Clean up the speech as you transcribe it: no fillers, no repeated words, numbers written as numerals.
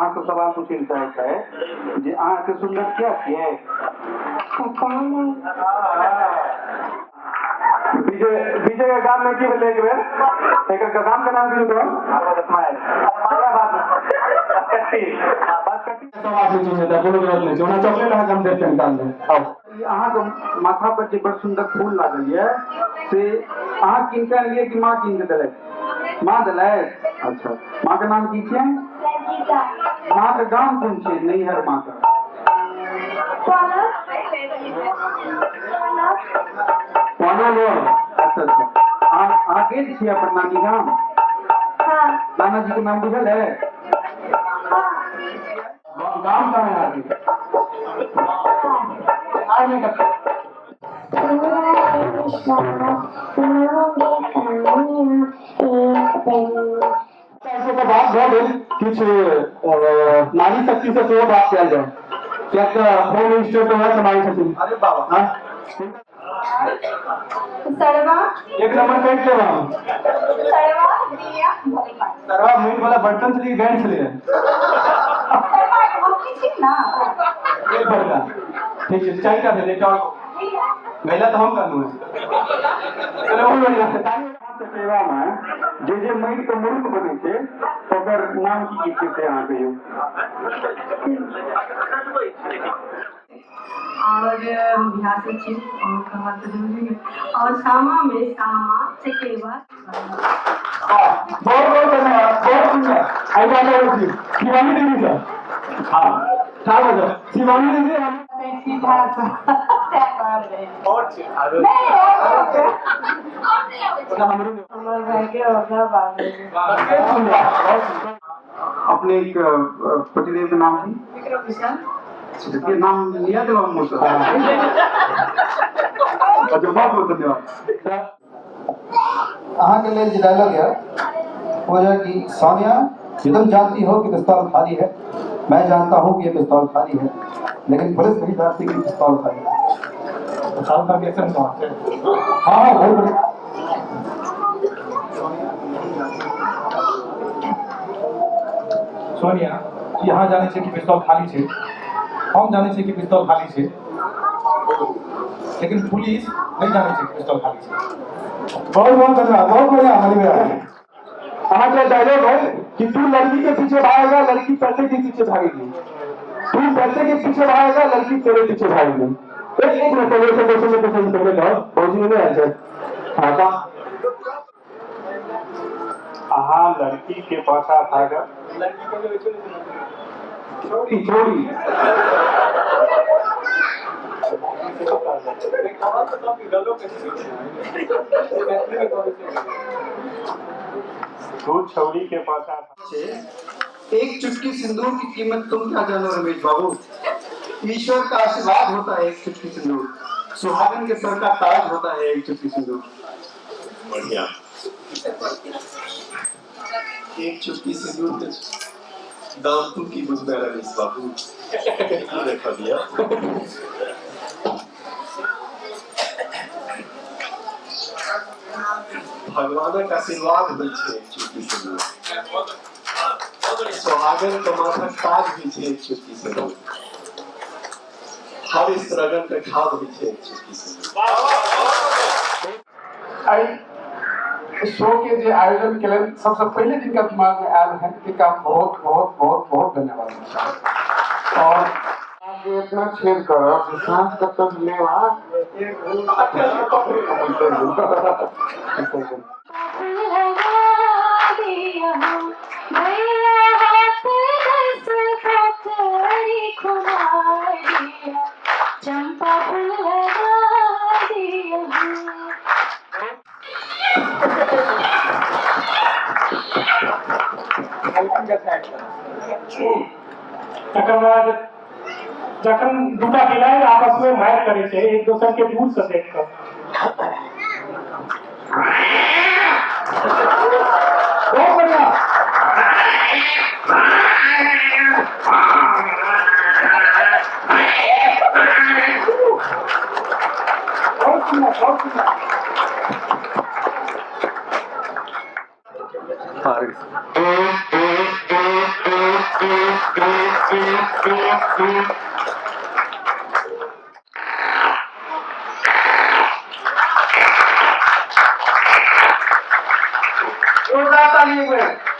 अहाँ से सवाल पूछै लए चाहै छै जे अहाँ एते सुन्दर किया छियै? पता नहीं। विजय विजय के गाम में की भेलै एक बेर? एकर गाम के नाम की छौ? सब आदमी चीज है, कोनो जरूरत नहीं छै। ओना चॉकलेट अहाँके हम देब कनि काल मे। आउ। ई अहाँके माथा पर जे बड़ सुन्दर फूल लागल यऽ से अहाँ कीन कऽ अनलियै कि माँ कीन कऽ देलथि? माँ देलथि। अच्छा, माँ के नाम की छियै? सरिता। माँ के गाम कोन छियै? नैहर माँ के? पलक। पनोल। अच्छा अच्छा, अहाँ अहाँ गेल छियै अपन नानी गाम? हाँ। नानाजी के नाम बुझल है? हाँ। गाम कहाँ है अहाँके? बिहार में कतऽ? पूरा विश्वास होंगे कामयाब एक दिन। ऐसे तऽ बात भऽ गेल, किछु नारी शक्ति से सेहो बात कयल जाय, कियाक तऽ होम मिनिस्टर तऽ वएह सम्हारै छथिन। अरे बाबा। हाँ? सरवा। एक नंबर काटि लेब हम। सरवा दिया भगवान। सरवा माटि वाला बर्तन छलै कि गाड़ि छलै? सरवा हम छी ना। एक बड़का ठीक छै, चारिटा भेल, एकटा आओर महिला तऽ हम कहलहुँ हेँ। चलो, बहुत बढ़िया, ताली। चकेवा में जे जे माटि के मुरुत बनै छै ओकर नाम की की छै से अहाँ कहियौ। और हम बिहार से छी और कहबाक तऽ जरूरी है। और सामा में सामा चकेवा। बहुत बहुत धन्यवाद, बहुत सुंदर। एहि बात छी शिवानी दीदी सर। हाँ, ठाढ़ हो जाओ शिवानी दीदी। हम छी भाषा सएह कहल रहै। नहीं, और हमरो हमर भाई के ओकरा बाबू। सुंदर, बहुत सुंदर। अपने एक पतिदेव के नाम की? विक्रम मिश्रा। के नाम लिया देलहुँ मुँह से। अच्छा, बहुत बहुत धन्यवाद। अहाँके लेल जे डायलॉग है वो है कि सोनिया, ये तुम जानती हो कि पिस्तौल खाली है, मैं जानता हूँ कि ये पिस्तौल खाली है, लेकिन पुलिस नहीं जानती कि पिस्तौल खाली है। शाहरुख खान के एक्शन कहाँ से? हाँ हाँ, बहुत बढ़िया। सोनिया, की अहाँ जानै छियै कि पिस्तौल खाली छै? हम जानै छियै कि पिस्तौल खाली छै, लेकिन पुलिस नहि जानै छै कि पिस्तौल खाली छै। बहुत बहुत धन्यवाद, बहुत बढ़िया मणि भैया। अहाँके डायलॉग है कि तू लड़की के पीछे भागेगा, लड़की पैसे के पीछे भागेगी। तू पैसे के पीछे भागेगा, लड़की तेरे पीछे भागेगी। एक एक मिनट, पहले से क्वेश्चन में क्वेश्चन पहले कहो, फौजी में नहीं आंसर। हाँ का अहाँ लड़की के पाछा भागब। छोड़ी छोड़ी। तू छौरी के पाछा एक चुटकी सिंदूर की कीमत तुम क्या जानो रमेश बाबू? ईश्वर का आशीर्वाद होता है एक चुटकी सिंदूर, सुहागन के सर का ताज होता है एक चुटकी सिंदूर। बढ़िया। एक चुटकी सिंदूर के दाम तू की बुझबे रमेश बाबू? की देखा दिया? भगवानक आशीर्वाद होइ छै एक चुटकी सिंदूर, सुहागन के माथक ताज होइ छै एक चुटकी सिंदूर, हर स्त्रगन के खाद होइ छै एक चुटकी सिंदूर। एहि शो के जे आयोजन केलनि, सबसे पहिले जिनका दिमाग में आयल है, तिनका बहुत बहुत बहुत बहुत धन्यवाद। और आगे इतना छेद करब जे साँझ तक तक लेवा। लगा दिया भैया हाथ दस पकड़ी खुमा दिया, चंपा फूल लगा दिया। तकर बाद जखन दूटा बिलाड़ि आपस में मारि करै छै एक दोसर के दूर से देख कऽ। बहुत बढ़िया। बहुत सुंदर, बहुत सुंदर। जोरदार ताली एक बेर।